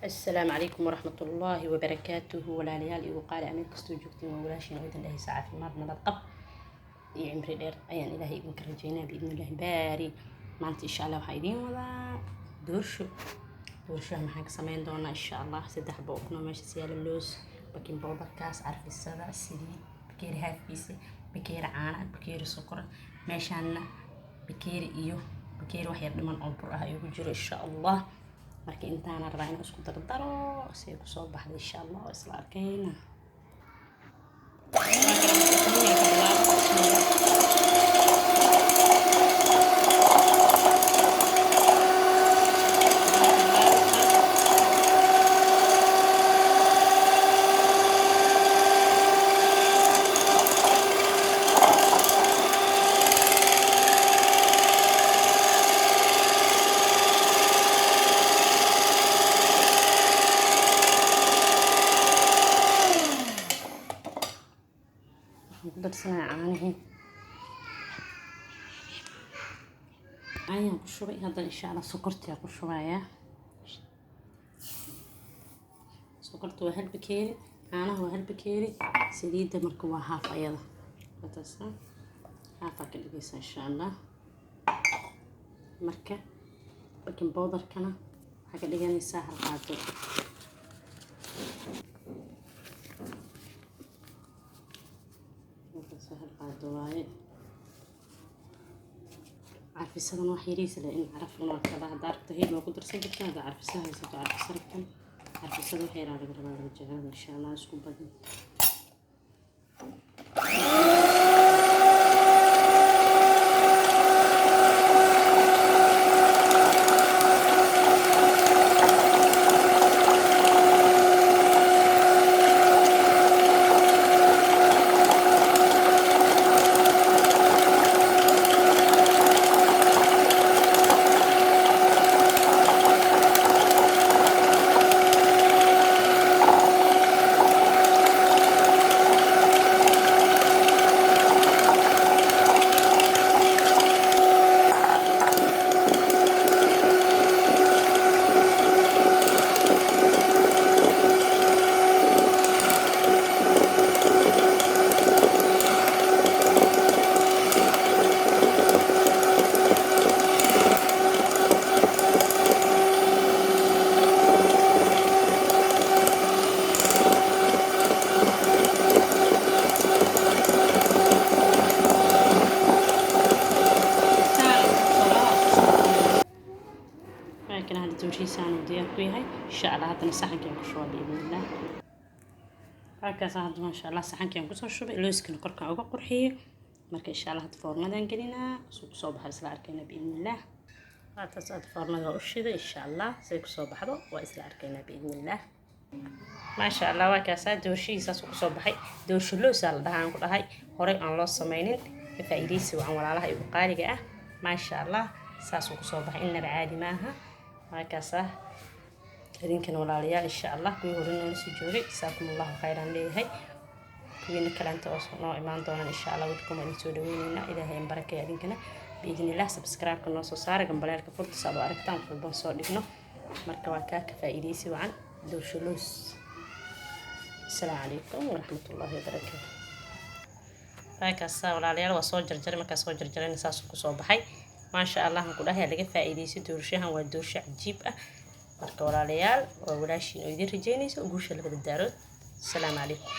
Asalaamu calaykum waraxmatullaahi wabarakaatuhu. Walaalayaal igu qaali, meel kastoo joogtiin, waa walaashiin oo idin dhahaysa caafimaad, nabad qab iyo cimri dheer ayaan Ilaahay idinka rajaynaa biidnillahi baari. Maanta insha Allah waxaan idiin wadaa doorsho. Doorshaha maxaan ka sameyn doonaa insha Allah? Saddex xabo ukun oo meeshaas yaala, loos, baking powderkaas, carfisada, saliid, bakeeri haafkiisa, bakeeri caana, bakeeri sokor, meeshaana bakeeri iyo bakeeri wax yar dhiman oo bur ah igu jiro insha Allah. Marka intaana rabaa inaan isku dardaro si ay kusoo baxda insha Allah oo isla arkayna. Waxaan ku darsanayaa caanihii ayaan ku shubay. Haddana insha Allah sokortiyaa ku shubayaa. Sokorta waa hal bakeeri, caanaha waa hal bakeeri, saliidda marka waa haaf ayada wataasa, haafaa ka dhigaysa insha Allah. Marka baking powderkana waxaa ka dhiganaysaa hal qaado. Wataasa, hal qaado waaye. Carfisadan wax yariis leh in caraf una kaba. Haddaa rabto hilib waa ku darsan kartaa, haddaa carfisa haysato, carfisa rabtan, carfisada wax yaraa laga rabaa, laga jecel insha Allah, isku badin. Laakiin hadda doorshihiisaan uu diyaar ku yahay insha Allah. Haddana saxankaan ku shubaa biidnillah. Halkaas hadda maasha Allah saxankaan kusoo shubay, looskana korkaan uga qurxiyey. Marka insha Allah hadda foornadan gelinaa, suu kusoo baxa isla arkayna biidnillah. Haataas aad foornada waa u shiday insha Allah, say kusoo baxdo waa isla arkaynaa biidnillah. Maasha Allah, waa kaasaa doorshihiisaas kusoo baxay. Doorsho loosaa la dhahaa aan ku dhahay, horey aan loo sameynin. Ka faa'iidaysi wacan walaalaha igu qaaliga ah. Maasha Allah, saasuu kusoo baxay, innaba caadi maaha. Waa kaasaa. Idinkana walaalayaal insha Allah, kuwii hore noola sii joogay jasaakum Allahu khayran leeyahay, kuwiina kalenta oo noo imaan doonaan insha Allah welcome, waan idin soo dhaweyneynaa. Ilaahay in barakeeya idinkana biidnillah. Subscribe-ka noo soo saara, gambaleelka furta si aad u aragtaan wax walbaan soo dhigno. Marka waa kaa, ka faa'iidaysi wacan doorsho loos. Asalaamu calaykum waraxmatullaahi wabarakaatu. Waakaasa walaalayaal, waa soo jarjaray. Markaa soo jarjarayna saasuu kusoo baxay, maasha Allah aan ku dhahay. Laga faa'iidayso doorshahan, waa doorsho cajiib ah. Marka walaalayaal, waa walaashiin oo idin rajaynayso guusha labada daarood. Asalaamu calaykum.